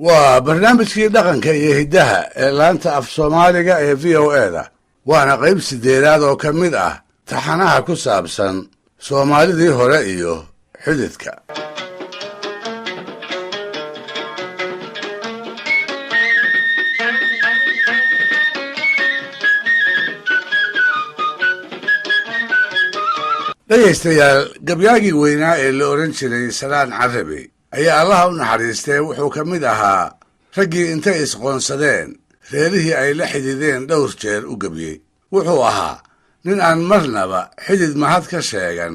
Waa barnaamijkii dhaqanka iyo hiddaha ee laanta af Soomaaliga ee VOA-da, waana qayb 8aad oo ka mid ah taxanaha ku saabsan Soomaalidii hore iyo xididka. Dhegaystayaal, gabyaagii weynaa ee la odhan jiray Salaan Carabi ayaa, Allaha u naxariistee, wuxuu ka mid ahaa raggii intay isqoonsadeen reerihii ay la xidideen dhowr jeer u gebyey. Wuxuu ahaa nin aan marnaba xidid mahad ka sheegan,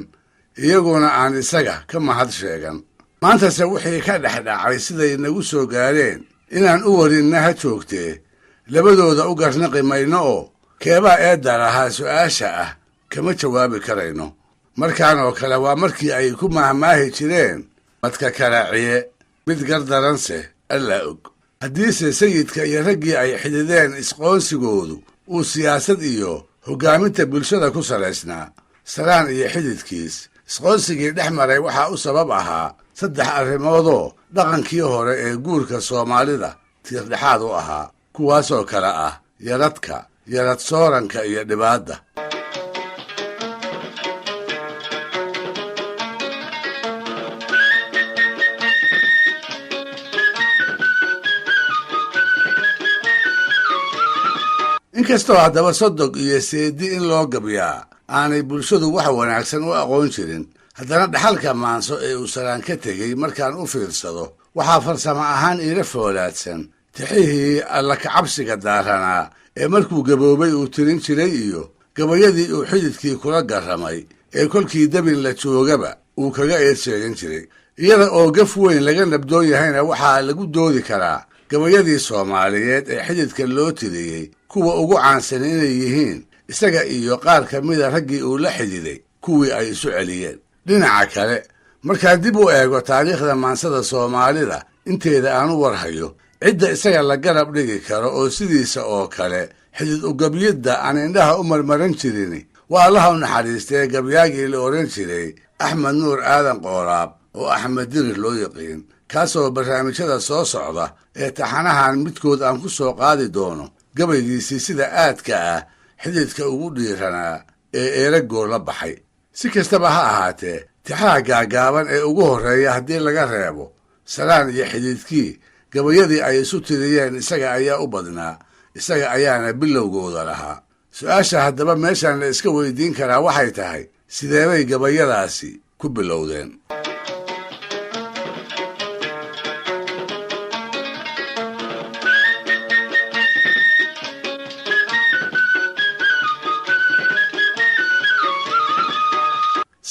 iyaguna aan isaga ka mahad sheegan. Maantase wixii ka dhex dhacay siday nagu soo gaareen inaan u warinna ha joogtee, labadooda u garnaqi mayno oo keebaa eedda lahaa su'aasha ah kama jawaabi karayno. Markaan oo kale waa markii ay ku mahmaahi jireen: "Madka kalaaciye, mid gardaranse Allaa og." Haddiise sayidka iyo raggii ay xidideen isqoonsigoodu uu siyaasad iyo hoggaaminta bulshada ku salaysnaa, Salaan iyo xididkiis isqoonsigii dhex maray waxaa u sabab ahaa saddex arrimoodoo dhaqankii hore ee guurka Soomaalida tiirdhexaad u ahaa, kuwaasoo kale ah yaradka, yarad sooranka iyo dhibaadda. Inkastoo haddaba sodog iyo seedi in loo gabyaa aanay bulshadu wax wanaagsan u aqoon jirin, haddana dhaxalka maanso ee uu Salaan ka tegey markaan u fiirsado, waxaa farsamo ahaan iila foolaadsan tixihii Alla kacabsiga daaranaa ee markuu gaboobay uu tirin jiray iyo gabayadii uu xididkii kula garramay ee kolkii dabin la joogaba uu kaga eed sheegan jiray. Iyada oo gaf weyn laga nabdoon yahayna, waxaa lagu doodi karaa gabayadii Soomaaliyeed ee xididka loo tiriyey kuwa ugu caansan inay yihiin isaga iyo qaar ka mida raggii uu la xididay kuwii ay isu celiyeen. Dhinaca kale, markaan dib u eego taariikhda maansada Soomaalida inteeda aan u warhayo, cidda isaga la garab dhigi karo oo sidiisa oo kale xidid ugabyidda aan indhaha u marmaran jirin waa, Allaha u naxariistee, gabyaagii la odhan jiray Axmed Nuur Aadan Qooraab oo Axmed Dirir loo yaqiin, kaasoo barnaamijyada soo socda ee taxanahan midkood aan ku soo qaadi doono gabaygiisii sida aadka ah xididka ugu dhiiranaa ee Eeragoo la baxay. Si kastaba ha ahaatee, tixaha gaagaaban ee ugu horreeya haddii laga reebo, Salaan iyo xididkii gabayadii ay isu tiriyeen isaga ayaa u badnaa, isaga ayaana bilowgooda lahaa. Su-aasha haddaba meeshan la iska weydiin karaa waxay tahay: sideebay gabayadaasi ku bilowdeen?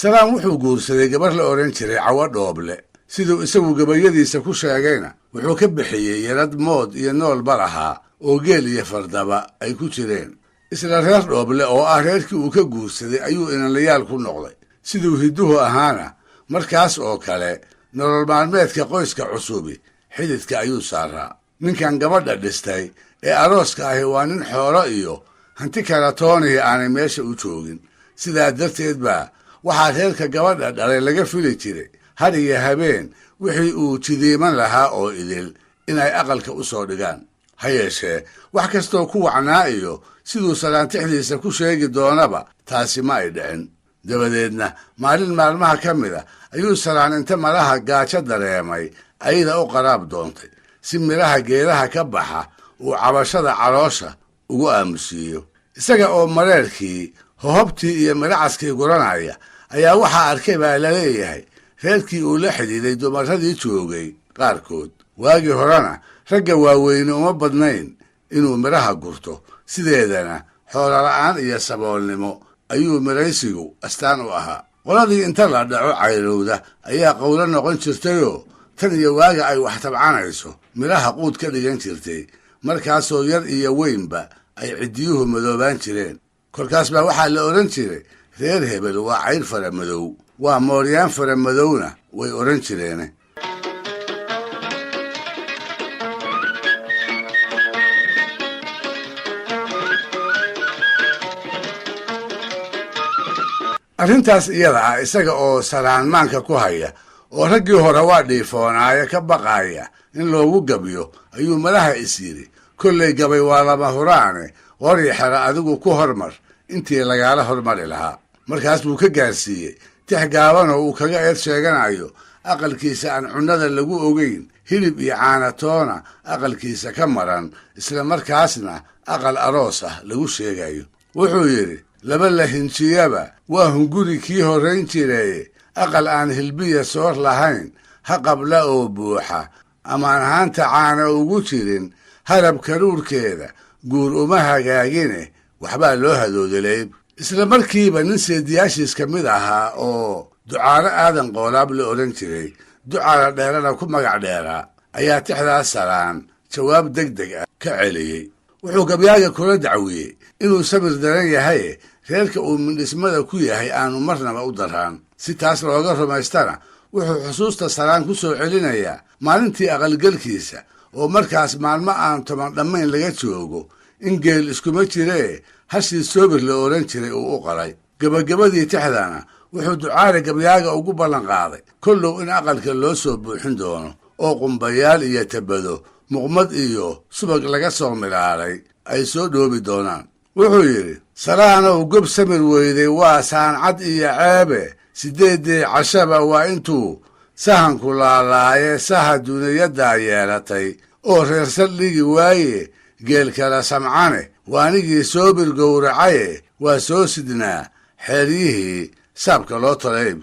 Salaan wuxuu guursaday gabar la odhan jiray Cawo Dhooble. Siduu isagu gabayadiisa ku sheegayna, wuxuu ka bixiyey yarad mood iyo noolba lahaa oo geel iyo fardaba ay ku jireen. Isla reer Dhooble oo ah reerkii uu ka guursaday ayuu inanlayaal ku noqday. Siduu hidduhu ahaana, markaas oo kale nolol maalmeedka qoyska cusubi xididka ayuu saaraa. Ninkan gabadha dhistay ee arooska ahi waa nin xoolo iyo hanti kala toonihii aanay meesha u joogin. Sidaa darteed baa waxaa reerka gabadha dhalay laga fili jiray har iyo habeen wixii uu jidiiman lahaa oo idil inay aqalka u soo dhigaan. Ha yeeshee, wax kastoo ku wacnaa iyo siduu salaantixdiisa ku sheegi doonaba, taasi ma ay dhicin. Dabadeedna maalin maalmaha ka mid a ayuu Salaan inta malaha gaajo dareemay ayada u qaraab doontay si midhaha geedaha ka baxa uu cabashada caloosha ugu aamusiiyo. Isaga oo mareerkii, hohobtii iyo midhacaskii guranaya ayaa waxaa arkay baa laleeyahay reerkii uu la xidhiiday dumarradii joogay qaarkood. Waagii horena ragga waaweyne uma badnayn inuu midhaha gurto, sideedana xoolola'aan iyo saboolnimo ayuu midhaysigu astaan u ahaa. Qoladii inta la dhaco cayrowda ayaa qowlo noqon jirtayoo tan iyo waaga ay wax tabcanayso midhaha quud ka dhigan jirtay, markaasoo yar iyo weynba ay ciddiyuhu madoobaan jireen. Kolkaas baa waxaa la odhan jiray: "Reer hebel waa cayr fara madow." Waa mooryaan fara madowna way odhan jireene. Arrintaas iyada ah isaga oo salaanmaanka ku haya Oo raggii hore waa dhiifoonaaye ka baqaaya in loogu gabyo ayuu malaha is yidhi, kollay gabay waa lama huraane, qori xero adigu ku hormar intii lagaala hormari lahaa. Markaas buu ka gaarsiiyey tix gaabanoo uu kaga eed sheeganayo aqalkiisa aan cunnada lagu ogeyn, hilib iyo caanatoona aqalkiisa ka maran, isla markaasna aqal aroos ah lagu sheegayo. Wuxuu yidhi, laba la hinjiyaba waa hunguri kii horrayn jireeye, aqal aan hilbiya soor lahayn, ha qabla oo buuxa, amaan haanta caana ugu jirin, harab karuurkeeda guur uma hagaagine, waxbaa loo hadoodaleyb. Isla markiiba nin seediyaashiis ka mid ahaa oo Ducaalo Aadan Qoolaab la odhan jiray, Ducaala Dheerana ku magac dheeraa, ayaa tixdaas Salaan jawaab deg deg ah ka celiyey. Wuxuu gabyaaga kula dacwiyey inuu samir daran yahaye, reerka uu mindhismada ku yahay aanu marnaba u daraan. Si taas looga rumaystana, wuxuu xusuusta Salaan ku soo celinayaa maalintii aqalgelkiisa, oo markaas maalmo aan 10 dhammayn laga joogo, in geel iskuma jiree hashii Soobir la odhan jiray uu u qalay. Gebagabadii tixdana wuxuu Ducaale gabyaaga ugu ballan qaaday kollow in aqalka loo soo buuxin doono, oo qumbayaal iyo tabado muqmad iyo subag laga soo milaalay ay soo dhoobi doonaan. Wuxuu yidhi, Salaanow gob samir weyday waa saancad iyo ceebe, 8dii cashaba waa intuu sahanku laalaaye, saha duniyaddaa yeelatay oo reer saldhigi waaye, geel kala samcane waanigii Soobir gowracaye, waa soo sidnaa xeeryihii saabka loo talayb.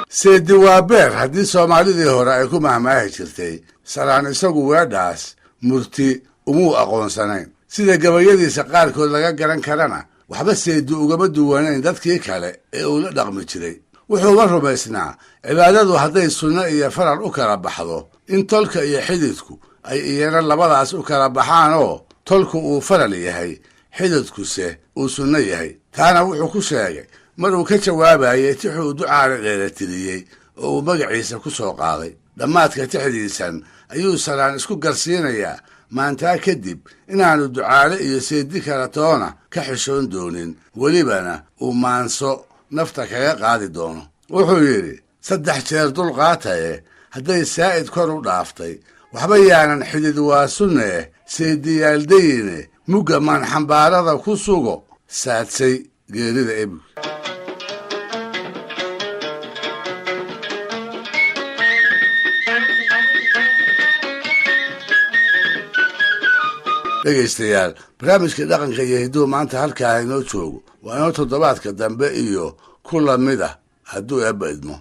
Seedi waa beer haddii Soomaalidii hore ay ku mahmaahi jirtay, Salaan isagu weedhaas murti umuu aqoonsanayn. Sida gabayadiisa qaarkood laga garan karana, waxba seedi ugama duwanayn dadkii kale ee uu la dhaqmi jiray. Wuxuuba rumaysnaa cibaadadu hadday sunno iyo faral u kala baxdo, in tolka iyo xididku ay iyana labadaas u kala baxaan, oo tolku uu faral yahay, xididkuse uu sunno yahay. Taana wuxuu ku sheegay mar uu ka jawaabayay tixuu Ducaale dheeratiriyey oo uu magaciisa ku soo qaaday. Dhammaadka tixdiisan ayuu Salaan isku garsiinayaa maantaa kadib inaanu Ducaale iyo seedi kala toona ka xishoon doonin, welibana uu maanso nafta kaga qaadi doono. Wuxuu yidhi, 3 jeer dul qaataye hadday saa'id kor u dhaaftay, waxba yaanan xidid waa sunnee, seediyaaldayine mugga maan xambaarada ku sugo, saadsay geerida ebig. Dhegaystayaal, barnaamijka dhaqanka iyo hidduhu maanta halkaa inoo joogo. Waa inoo toddobaadka dambe iyo ku lamid ah hadduu Eebba idmo.